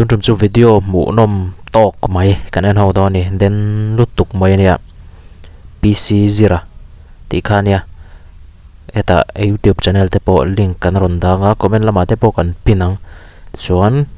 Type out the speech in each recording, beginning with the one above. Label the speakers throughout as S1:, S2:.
S1: Tun tum chu video hmuhnawm tawk mai kan en ho dawn a ni den lutuk mai a nia PC Zira tih kha a nia hetah youtube channel te pawh link kan rawn dang a comment lamah te pawh kan pin ang tichuan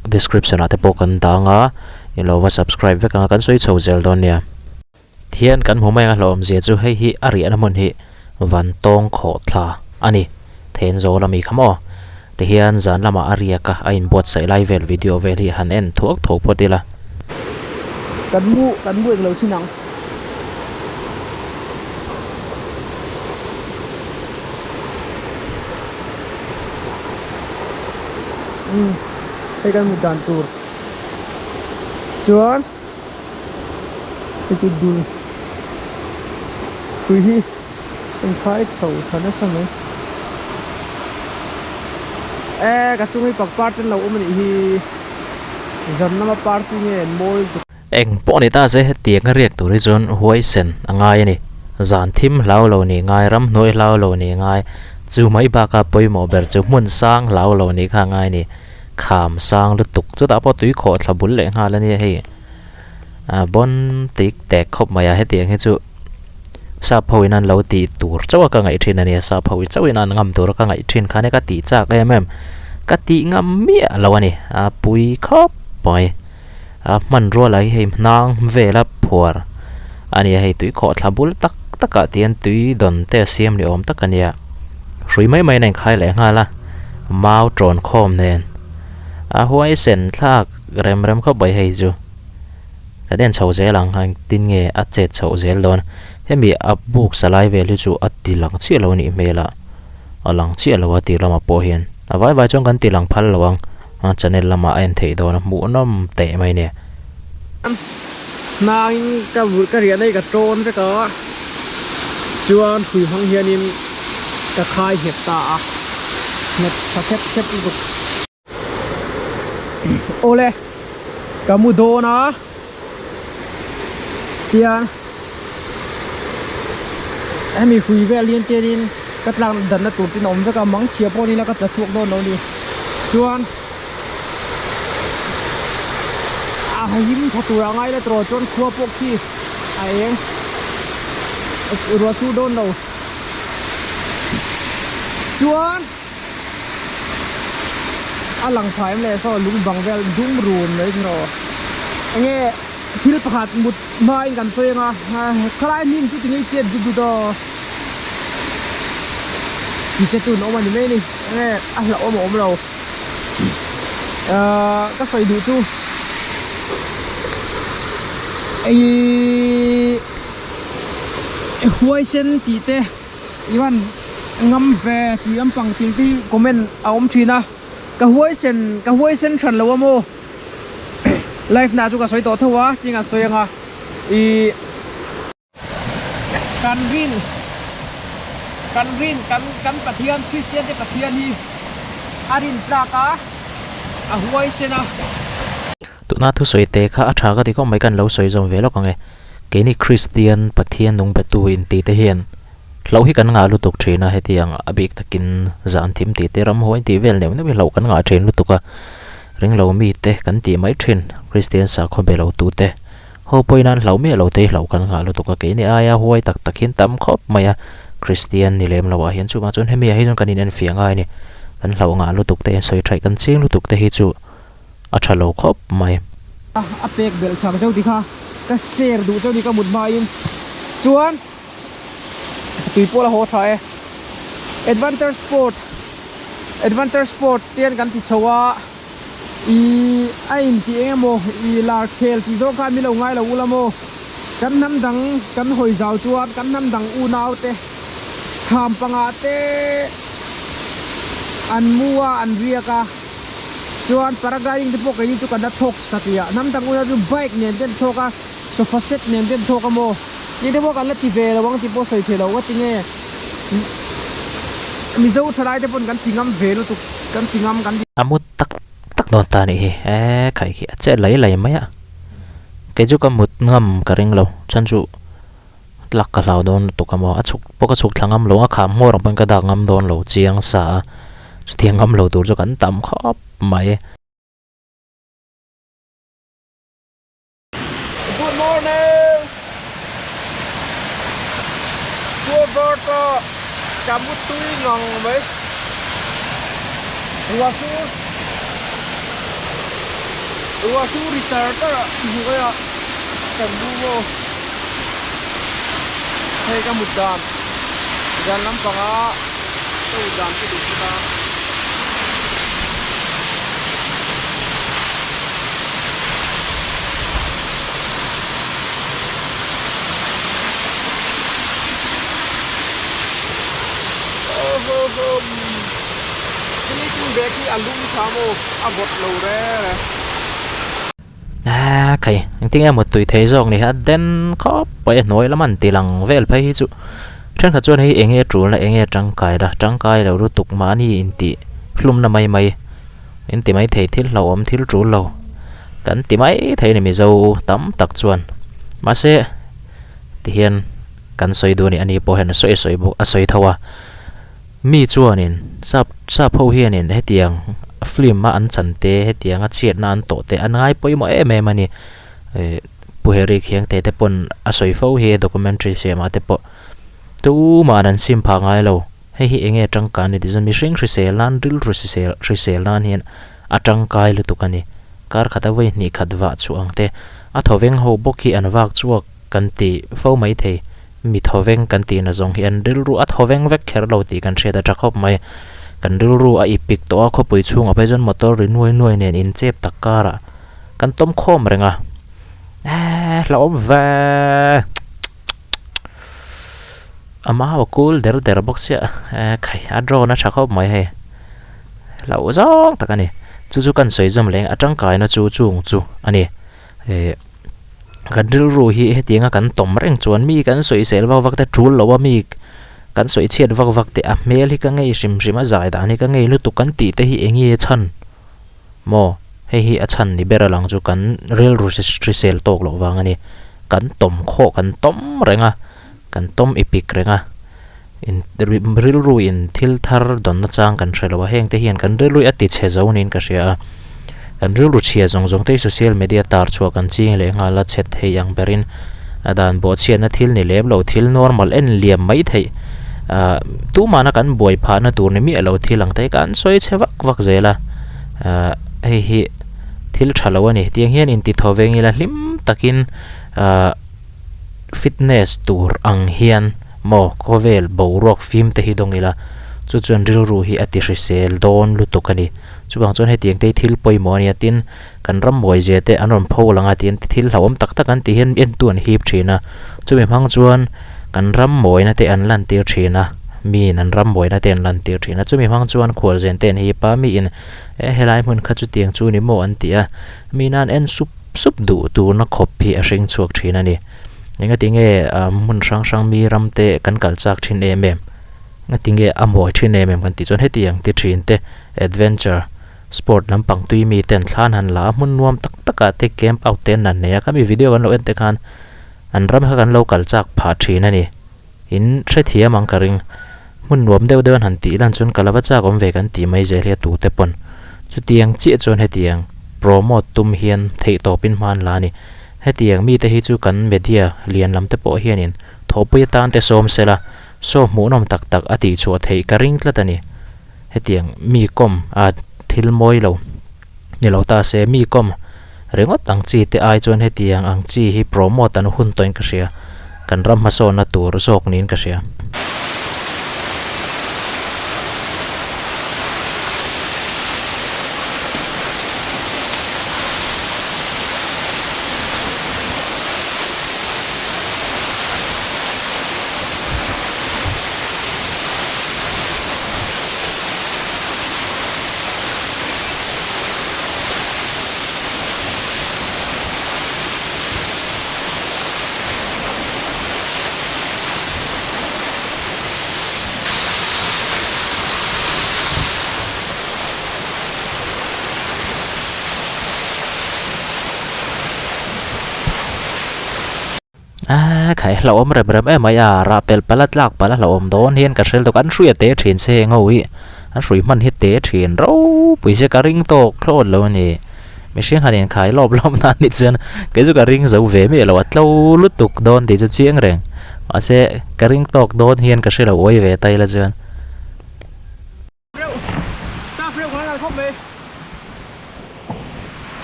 S1: description ah te pawh kan dang a in lo va subscribe vek ang a kan sawi chho zel dawn nia. Thian kan hmu mai ang a hlauhawmzia chu hei hi a riahna hmun hi Vantawng khawhthla a ni. Then zawl ami kha maw? Tihian zan lamah a riak a, a inbuatsaih lai vel video vel hi han en thuak thuak phawt ila.
S2: Kan mu kan mu englo chin ang. Umm hei kan mut dan tur chuan. Hei chu dul tui hi in khai chho tha nasa mai e ka chung hi pangpar ten lo awm anih hi zan lama party nge an mawi lutuk.
S1: Eng pawh ni ta se hetiang a riak tur hi chuan huaisen a ngai a ni. Zan thim hlau lo ni ngai, ramhnuai hlau lo ni ngai, chu mai baka pawimawh ber chu hmun sang hlau lo ni kha a ngai a ni. Kham sang lutuk chutah pawh tui khawh thla bul leh nghal a nia hei ah bawn tik tek khawp mai a hetiang hi chu sap ho in an lo tih tur chauh a ka ngaih thin a nia sap ho chauh in an ngam tur a ka ngaih thin khan e ka tih chak em em ka tih ngam miah lo a ni a pui khawp mai a hmanrua lah hi hei hnang vela phuar a nia hei tui khawh thla bul tak tak ah tihian tui dawn te a siam ni awm tak a nia hrui mai mai in a inkhai leh nghal a mau tawn khawm nen a huai sen thlak rem rem khawp mai hei chu kan en chho zel ang engtin nge a chet chhoh zel dawn hemi a buk sa lai vel hi chu a ti lang chiah lo a nih hmel a a lang chiah lo a tih lamah pawh hian a vai vai chuan kan ti lang phal lo ang. A channel lamah a en theih dawn a hmuhnawm teh mai nia.
S2: Hnangin ka vur ka riah na hi ka tawn vek a, chuan hrui hmang hianin ka khai nghet ta a, nghet tha khep khep lutuk. Awle ka mu dawn a tian hemi hrui vel hian tianin ka tlak danna tur ten a awm vek a mang chhia pawh ni ila ka tla chhuak dawn lo a ni chuan a him tha tur a ngai la tawh chuan khua pawh khi a eng ruah sur dawn lo chuan. A lang tha em le saw lung bang vel dum run mai chu rawh enge thil pakhat mut hma in kan sawi anga khalai hnim chu tinge i chet dut dut aw ti che tun awm a ni mai a ni enge a hlauhawm a awm lo ahh ka sawi duh chu ihh huaisen tih te. Ivan ngam ve tih lampang ting te hi comment a awm thin a ka huaisen ka huaisen hran lo a maw live na chu ka sawi tawh tho a ting an sawi anga ih kan rin kan rin kan kan Pathian Kristian te Pathian hi a rin tlak a a huaisen a.
S1: Tuna thusawi te kha a tha ka ti khawp mai kan lo sawi zawm ve lawk ang e. Keini Kristian Pathian nung betu inti te hian hlauh hi kan ngah lutuk thin a, hetiang a bik takin zan thim tih te ramhuai tih vel neuh neuh hi hlauh kan ngah thin lutuk a, ringlo mite kan tih mai thin Kristian sakhaw be lo tute ho pawhin an hlauh miah lo te hi hlauh kan ngah lutuk a, keini aia huai tak tak hian tam khawp mai a, Kristian ni lem loah hian chuvang chuan hemi ah hi chuan kan inenfiah ngai a ni, kan hlauh ngah lutuk te hian sawi thaih kan ching lutuk te hi chu. a tha lo khawp mai.
S2: A pek belh chak zeuh ti kha ka share duh chauh ni ka mut hmain chuan tui pawh la haw tha e adventure sport adventure sport te hian kan ti chho a ih a in tih eng emaw ih lar khel tih zawng khan min lo ngai lo ula maw kan hnam dang kan hawi zau chuan kan hnam dang unau te kham panga te an mu a an riak a. Chuan paragliding te pawh keini chu kan la thawk satliah hnam dang ula chu bike nen te an thawk a sofa set nen te an thawk a maw ni te pawh kan la ti ve lo ang tih pawh sawi thei lo ka ti nge Mizo thalai te pawn kan ti ngam ve lutuk kan ti ngam kan ti.
S1: A mut tak tak dawn ta anih hi e khai khi a chet lai lai mai a kei chu ka mut ngam ka ring lo chuan chu lak ka hlau dawn lutuk a maw a chhuk pawh ka chhuk thla ngam lo a kham hmawr ang pawn ka dak ngam dawn lo chiang sa a. Chutiang ngam lo tur chu kan tam khawp mai.
S2: morning! Khua var ta ka mu tui ngang mai. Ruah sur ruah sur ri tar tar ah hnuai ah kan lu maw hei ka mut dan zan lampanga ka mut dan chu duh bawk a. Sleeping bag hi a lum tha maw a vawt lo reng e.
S1: Aa khai engtin nge mut tui thei zawk ni hi a den khawp mai a hnuai lam an ti lang vel phei hi chu thenkhat chuan hei enge tulna enge tangkai la tangkai lo lutuk mahni intih hlumna mai mai in ti mai thei thil hlauhawm thil tul lo kan ti mai thei a ni mizo tam tak chuan mahse tihian kan sawi duh a ni ani pawh hian a sawi a sawi bawk a sawi tho a. Mi chuanin sap sap ho hianin hetiang film a an chan te hetianga chhiatna an tawh te an ngai pawimawh em em a ni. Ih Pu Harry Khiangte te pawn a sawi fo hi documentary siamah te pawh tumah an sim phah ngai lo. Hei hi enge tangkai a ni tih chuan mihring hrisel nan rilru hrisel hrisel nan hian a tangkai lutuk a ni. Kar khata vawi hnih khat vah chhuah ang te a thawveng ho bawk hi an vak chhuak kan ti fo mai thei. Mi thawveng kan tihna zawng hi an rilru a thawveng vek kher lo tih kan hriat a tha khawp mai. Kan rilru a ipik tawh a, khawpui chhungah phei chuan motor ri nuai nuai nen inchep tak karah kan tawm khawm reng a. Eeh hlauhawm ve A mau a kul der der bawk sia eeh khai a drone a tha khawp mai hei. Hlauh zawng tak a ni. Chu chu kan sawi zawm leh a tangkaina chu chung chu a ni. Eeh. Kan rilru hi hetianga kan tawm reng chuan mi kan sawisel vak vak te tul lo a mi kan sawi chhiat vak vak te a hmel hi ka ngei hrim hrim a zai dan hi ka ngei lutuk kan tih te hi eng nge chhan maw hei hi a chhan ni ber a lang chu kan rilru hrisel tawk loh vang a ni kan tawm khawh kan tawm reng a kan tawm ipik reng a in rilru in thil thar dawnna chang kan hre lo a heng te hian kan rilru hi a ti chhe zo niin ka hria a kan rilru chhia zawng zawng te hi social media tar chhuah kan ching leh nghal a chhe thei ang berin a dan bawhchhiatna thil ni lem lo thil normal en liam mai theih ah tumahna kan buai phahna tur ni miah lo thil ang te hi kan sawi chhe vak vak zel a ah hei hi thil tha lo a ni tiang hian inti thaw veng ila hlim takin ah. Fitness tur ang hian maw khawvel boruak fim te hi dawng ila chu chuan rilru hi a ti hrisel dawn lutuk a ni. Chuvang chuan hetiang te hi thil pawimawh a nia tin kan ram buaizia te an rawn pho lang a tiin thil hlauhawm tak tak an tih hian entu an hip thin a, chumi hmang chuan kan ram mawina te an lantir thin a, miin an ram mawina te an lantir thin a, chumi hmang chuan khualzen te an hip a, miin e helai hmun kha chutiang chu ni maw an ti a, miin an en sup. Sup duh turna khawp hi a hring chhuak thin a ni. Engati nge hmun hrang hrang mi ram te kan kal chak thin em em? Engati nge a mawi thin em em kan tih chuan hetiang ti thin te adventure sport lampang tui mi ten thlan han la a hmun nuam tak tak ah te camp out te an han nei a khami video kan lo en te khan an ram kha kan lo kal chak phah thin a ni. In hrethiam ang ka ring. Hmun nuam deuh deuh an han tih lan chuan ka lava chak awm ve kan tih mai zel hi a tute pawn. Chutiang chiah chuan hetiang promote tum hian theihtawpin hma an la a ni. Hetiang mite hi chu kan media lian lam te pawh hianin thawhpui atan te sawm sela saw hmuhnawm tak tak a tihchhuah theih ka ring tlat a ni. Hetiang mi kawm a thil mawi lo ni lo ta se mi kawm ringawt ang chi te ai chuan hetiang ang chi hi promote an hun tawhin ka hria, kan ram hmasawnna tur zawk niin ka hria. Aaa khai hlauhawm rem rem em mai a, rah pel palh a tlak palh a hlauhawm dawn hian ka hrel tawk an hrui a te thin se ngo hi an hrui hman hi te thin ropui se ka ring tawk thlawt lo a ni. Mihring han inkhai lawp lawp nan ni chuan kei chu ka ring zo ve miah lo a tlo lutuk dawn tih chu chiang reng. Mahse ka ring tawk dawn hian ka hre lo uai ve ta ila chuan.
S2: Reuh staff reuh kan la khawp mai.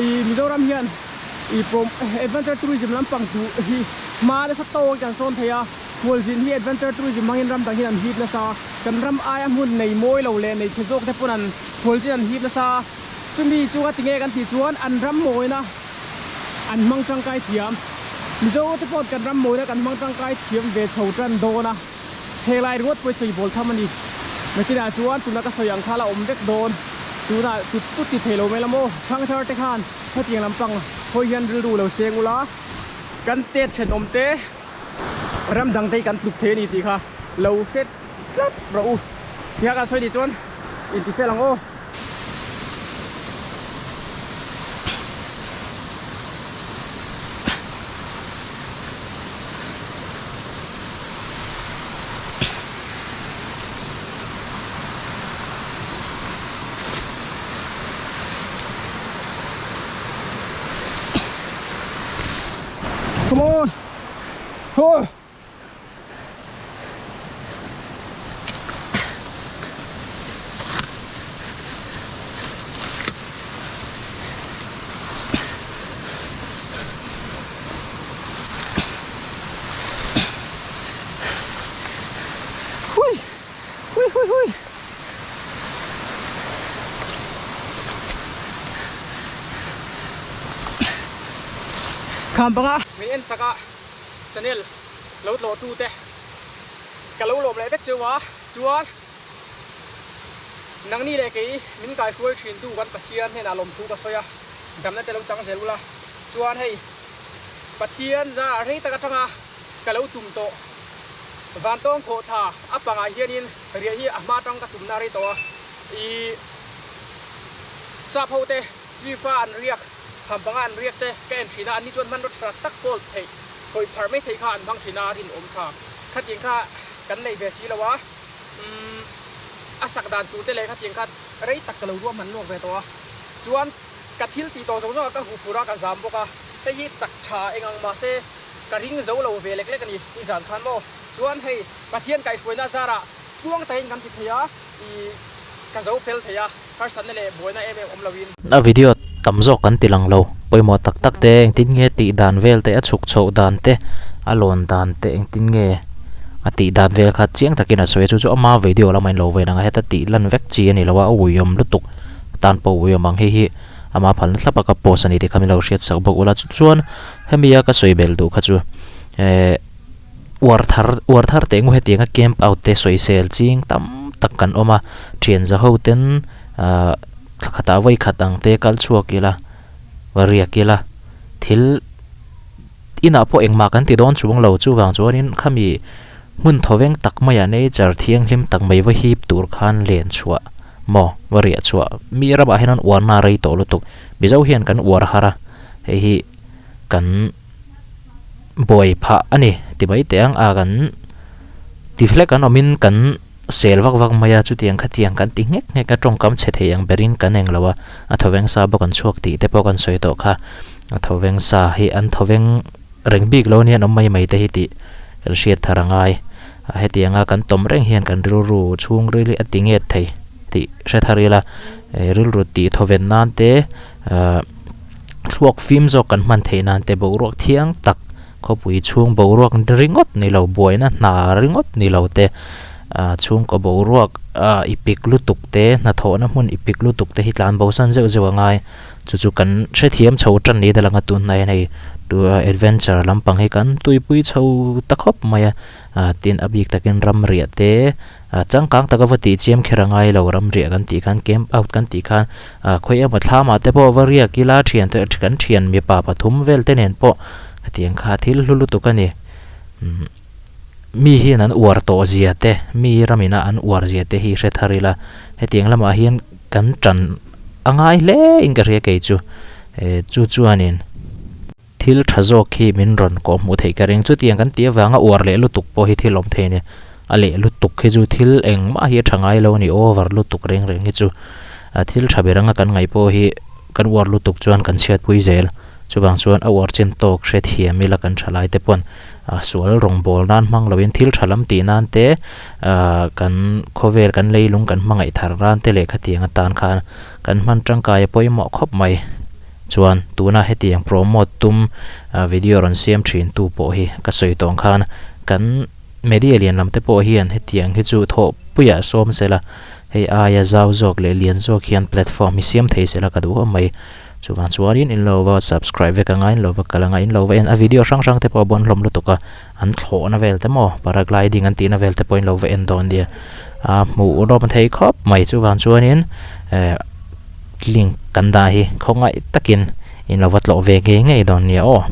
S2: I Mizoram hian i prom adventure tourism lampang duh hi hma nasa tawk kan sawn thei a, khualzin hi adventure tourism hmangin ram dang hian an hip nasa a, kan ram aia hmun nei mawi lo leh nei chhe zawk te pawn an khualzin an hip nasa a, chumi chu ka ti nge kan tih chuan an ram mawina an hmang tangkai thiam. Mizo te pawh kan ram mawina kan hmang tangkai thiam ve chho tan dawn a. Heng lai ringawt pawh hi chawibawl tham a ni. Nakinah chuan tuna ka sawi ang kha la awm vek dawn. Tunah tut tut ti thei lo mai la maw? Thangthar te khan hetiang lampang hawi hian rilru lo seng ula, kan state thenawm te ram dang te hi kan tluk thei a ni tih kha lo hre tlat rawh u. Tia kan sawi nih chuan inti fel ang aw. Come on. Oh. Hui! Hui hui hui! Kham panga min en sak a channel lo tlawh tu te ka lo lawm leh vek cheu a chuan nangni leh kei min kaihruai thin tu kan Pathian hnenah lawmthu ka sawi a damna te lo chang zel ula chuan hei Pathian za rei tak atanga ka lo tum tawh. Vantawng khawh thla a pangah hianin riah hi a hma atang ka tumna rei tawh a. I sap ho te Cliff-a an riak, kham panga an riak te ka en thin a, anni chuan hmanraw tha tak fold theih, khawih pharh mai theih kha an hmang thin a, rinawm tha. Khatiang kha kan nei ve si lo a, umm a sak dan tur te leh khatiang kha rei tak ka lo ruahman luak ve tawh a. Chuan ka thil tih tawh zawng zawng ah ka huh phur a, ka zam bawk a, hei hi chak tha eng ang mahse ka ring zo lo ve lek lek a ni nizan khan maw. Chuan hei Pathian kaihhruaina zarah tluang takin kan ti thei a, ih ka zo fel thei a, harsatna leh buaina em em awm loin.
S1: A video tam zawk kan ti lang lo, pawimawh tak tak te engtin nge tih dan vel te, a chhuk chhoh dan te, a lawn dan te engtin nge a tih dan vel kha chiang takin a sawi a, chu chu ama video lama in lo vain ang a, heta tih lan vek chi a ni lo a, a uiawm lutuk tan pawh uiawm ang hei hi ama phalna thlap a ka post a ni tih kha min lo hriat sak bawk ula chuan hemi a ka sawi belh duh kha chu eh uar thar uar thar teh ngu hetiang a camp out te sawisel ching tam tak kan awm a thian za ho ten ah thla khatah vawi khat ang te kal chhuak ila va riak ila thil inah pawh engmah kan ti dawn chuang lo chuvang chuanin khami hmun thawveng tak maiah nature thianghlim tak mai va hip tur khan len chhuah maw va riah chhuah mi ramah hian an uarna rei tawh lutuk Mizo hian kan uar har a hei hi kan buai phah a ni ti mai teh ang a kan ti hlek an awmin kan sel vak vak mai a chutiang khatiang kan ti nghek nghek a tawngkam chhe thei ang berin kan eng lo a a thawveng sa bawk an chhuak tih te pawh kan sawi tawh kha a thawveng sa hi an thawveng reng bik lo ania an awm mai mai te hi tih kan hriat thar a ngai a hetianga kan tawm reng hian kan rilru chhungril hi a ti nget thei tih hre thar ila rilru tih thawven nan te ahh thluak fim zawk kan hman theih nan te boruak thiang tak khawpui chhung boruak ringawt ni lo buaina hna ringawt ni lo te ah chhungkaw boruak ah ipik lutuk te hnathawhna hmun ipik lutuk te hi tlan bo san zeuh zeuh a ngai. Chu chu kan hrethiam chho tan ni ta lang a tunhnai hian hei adventure lampang hi kan tuipui chho ta khawp mai a ah tin a bik takin ram riah te ah changkang taka va tih chiam kher a ngai lo ram riah kan tih khan camp out kan tih khan ah khawi emaw thlamah te pawh va riak ila thian te kan thian mipa pathum vel te nen pawh hetiang kha thil hlu lutuk a ni umm mi hian an uar tawh zia te mi ramina an uar zia te hi hre thar ila hetiang lamah hian kan tan A ngai hle in ka hria kei chu. E, chu chuanin thil tha zawk hi min rawn kawh hmuh theih ka ring. Chutiang kan tih avanga uar leh lutuk pawh hi thil awm thei a ni. A leh lutuk hi chu thil engmah hi a tha ngai lo a ni, over lutuk reng reng hi chu. A thil tha ber anga kan ngaih pawh hi kan uar lutuk chuan kan chhiatpui zel. Chuvang chuan a uar chin tawk hrethiam ila kan thalai te pawn sual rawngbâwl nan hmang loin thil tha lam tih nan te kan khawvel kan leilung kan hmangaih thar nan te leh khatiang atan khan kan hman tangkai a pawimawh khawp mai. Chuan tuna hetiang promote tum video rawn siam thin tu pawh hi ka sawi tawng khan kan media lian lam te pawh hian hetiang hi chu thawhpuiah sawm sela hei aia zau zawk leh lian zawk hian platform hi siam thei sela ka duh khawp mai. Chuvang chuanin in lo va subscribe vek anga in lo va kal anga in lo va en a video hrang hrang te pawh a bawn hlawm lutuk a an thlawhna vel te maw paragliding an tihna vel te pawh in lo va en dawn nia a hmuh rawm thei khawp mai chuvang chuanin eh link kan dah hi khawngaih takin in lo va tlawh ve ngei ngei dawn nia aw.